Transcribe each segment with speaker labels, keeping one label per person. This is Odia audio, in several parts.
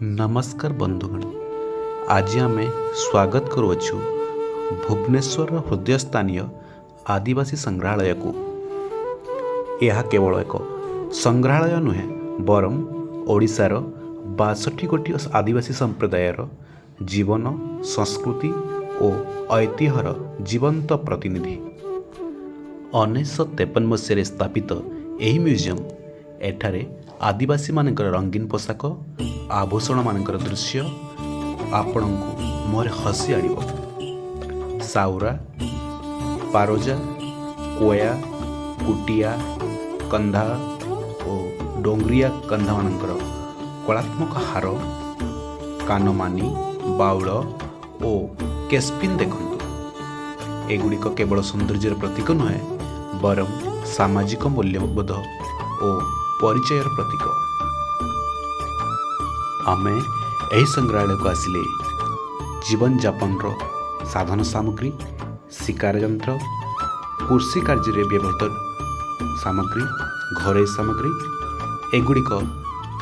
Speaker 1: ନମସ୍କାର ବନ୍ଧୁଗଣ, ଆଜି ଆମେ ସ୍ୱାଗତ କରୁଅଛୁ ଭୁବନେଶ୍ୱରର ହୃଦୟ ସ୍ଥାନୀୟ ଆଦିବାସୀ ସଂଗ୍ରହାଳୟକୁ। ଏହା କେବଳ ଏକ ସଂଗ୍ରହାଳୟ ନୁହେଁ, ବରଂ ଓଡ଼ିଶାର 62 ଗୋଟି ଆଦିବାସୀ ସମ୍ପ୍ରଦାୟର ଜୀବନ, ସଂସ୍କୃତି ଓ ଐତିହ୍ୟର ଜୀବନ୍ତ ପ୍ରତିନିଧି। 1953 ମସିହାରେ ସ୍ଥାପିତ ଏହି ମ୍ୟୁଜିୟମ୍, ଏଠାରେ ଆଦିବାସୀମାନଙ୍କର ରଙ୍ଗୀନ ପୋଷାକ, ଆଭୂଷଣମାନଙ୍କର ଦୃଶ୍ୟ ଆପଣଙ୍କୁ ମୁହଁରେ ହସି ଆଣିବ। ସାଉରା, ପାରୋଜା, କୋୟା, କୁଟିଆ, କନ୍ଧା ଓ ଡୋଙ୍ଗରିଆ କନ୍ଧମାନଙ୍କର କଳାତ୍ମକ ହାର, କାନମାନି, ବାଉଳ ଓ କେସ୍ପିନ୍ ଦେଖନ୍ତୁ। ଏଗୁଡ଼ିକ କେବଳ ସୌନ୍ଦର୍ଯ୍ୟର ପ୍ରତୀକ ନୁହେଁ, ବରଂ ସାମାଜିକ ମୂଲ୍ୟବୋଧ ଓ ପରିଚୟର ପ୍ରତୀକ। ଆମେ ଏହି ସଂଗ୍ରହାଳୟକୁ ଆସିଲେ ଜୀବନଯାପନର ସାଧନ ସାମଗ୍ରୀ, ଶିକାର ଯନ୍ତ୍ର, କୃଷି କାର୍ଯ୍ୟରେ ବ୍ୟବହୃତ ସାମଗ୍ରୀ, ଘରୋଇ ସାମଗ୍ରୀ, ଏଗୁଡ଼ିକ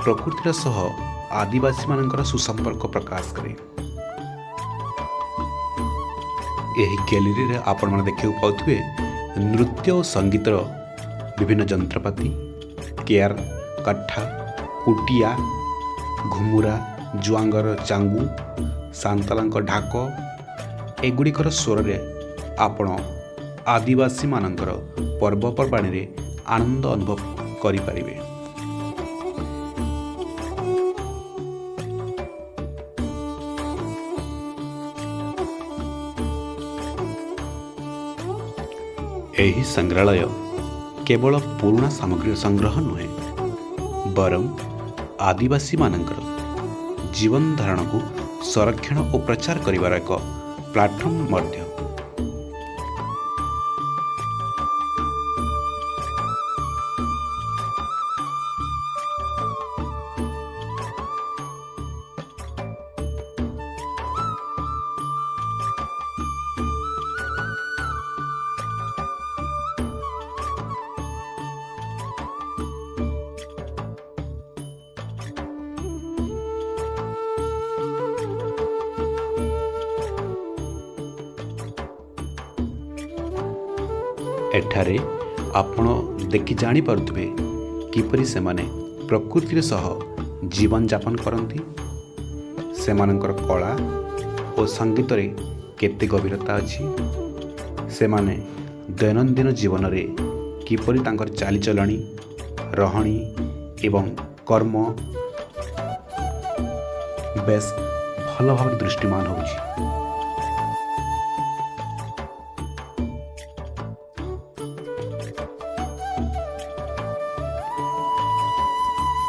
Speaker 1: ପ୍ରକୃତିର ସହ ଆଦିବାସୀମାନଙ୍କର ସୁସମ୍ପର୍କ ପ୍ରକାଶ କରେ। ଏହି ଗ୍ୟାଲେରୀରେ ଆପଣମାନେ ଦେଖିବାକୁ ପାଉଥିବେ ନୃତ୍ୟ ଓ ସଙ୍ଗୀତର ବିଭିନ୍ନ ଯନ୍ତ୍ରପାତି, କେୟାର, କାଠା, କୁଟିଆ, ଘୁମୁରା, ଜୁଆଙ୍ଗର ଚାଙ୍ଗୁ, ସାନ୍ତାଲାଙ୍କ ଢାକ। ଏଗୁଡ଼ିକର ସ୍ୱରରେ ଆପଣ ଆଦିବାସୀମାନଙ୍କର ପର୍ବପର୍ବାଣିରେ ଆନନ୍ଦ ଅନୁଭବ କରିପାରିବେ। ଏହି ସଂଗ୍ରହାଳୟ କେବଳ ପୁରୁଣା ସାମଗ୍ରୀର ସଂଗ୍ରହ ନୁହେଁ, ବରଂ ଆଦିବାସୀମାନଙ୍କର ଜୀବନ ଧାରଣକୁ ସଂରକ୍ଷଣ ଓ ପ୍ରଚାର କରିବାର ଏକ ପ୍ଲାଟଫର୍ମ ମଧ୍ୟ। ଏଠାରେ ଆପଣ ଦେଖି ଜାଣିପାରୁଥିବେ କିପରି ସେମାନେ ପ୍ରକୃତିର ସହ ଜୀବନଯାପନ କରନ୍ତି, ସେମାନଙ୍କର କଳା ଓ ସଙ୍ଗୀତରେ କେତେ ଗଭୀରତା ଅଛି, ସେମାନେ ଦୈନନ୍ଦିନ ଜୀବନରେ କିପରି ତାଙ୍କର ଚାଲିଚଳଣି, ରହଣି ଏବଂ କର୍ମ ବେଶ ଭଲ ଭାବରେ ଦୃଷ୍ଟିମାନ ହେଉଛି।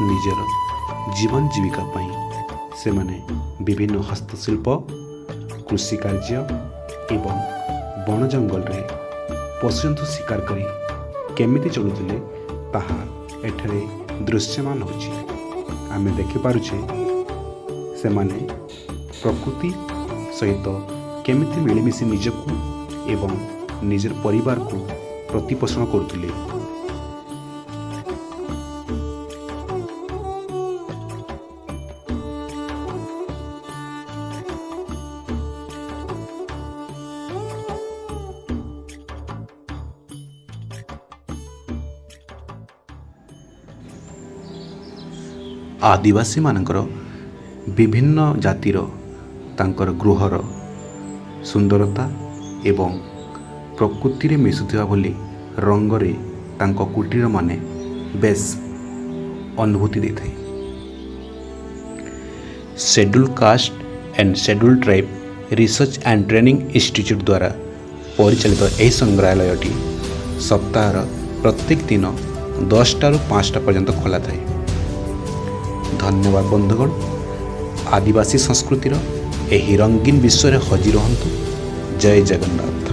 Speaker 1: ନିଜର ଜୀବନ ଜୀବିକା ପାଇଁ ସେମାନେ ବିଭିନ୍ନ ହସ୍ତଶିଳ୍ପ, କୃଷି କାର୍ଯ୍ୟ ଏବଂ ବଣ ଜଙ୍ଗଲରେ ପଶୁଜନ୍ତୁ ଶିକାର କରି କେମିତି ଚଳୁଥିଲେ, ତାହା ଏଠାରେ ଦୃଶ୍ୟମାନ ହେଉଛି। ଆମେ ଦେଖିପାରୁଛେ ସେମାନେ ପ୍ରକୃତି ସହିତ କେମିତି ମିଳିମିଶି ନିଜକୁ ଏବଂ ନିଜର ପରିବାରକୁ ପ୍ରତିପୋଷଣ କରୁଥିଲେ। ଆଦିବାସୀମାନଙ୍କର ବିଭିନ୍ନ ଜାତିର ତାଙ୍କର ଗୃହର ସୁନ୍ଦରତା ଏବଂ ପ୍ରକୃତିରେ ମିଶୁଥିବା ଭଳି ରଙ୍ଗରେ ତାଙ୍କ କୁଟୀରମାନେ ବେଶ ଅନୁଭୂତି ଦେଇଥାଏ। Schedule Caste and Schedule Tribe Research and Training Institute ଦ୍ୱାରା ପରିଚାଳିତ ଏହି ସଂଗ୍ରହାଳୟଟି ସପ୍ତାହର ପ୍ରତ୍ୟେକ ଦିନ 10ଟାରୁ 5ଟା ପର୍ଯ୍ୟନ୍ତ ଖୋଲା ଥାଏ। ଧନ୍ୟବାଦ ବନ୍ଧୁଗଣ। ଆଦିବାସୀ ସଂସ୍କୃତିର ଏହି ରଙ୍ଗୀନ ବିଶ୍ୱରେ ହଜି ରୁହନ୍ତୁ। ଜୟ ଜଗନ୍ନାଥ।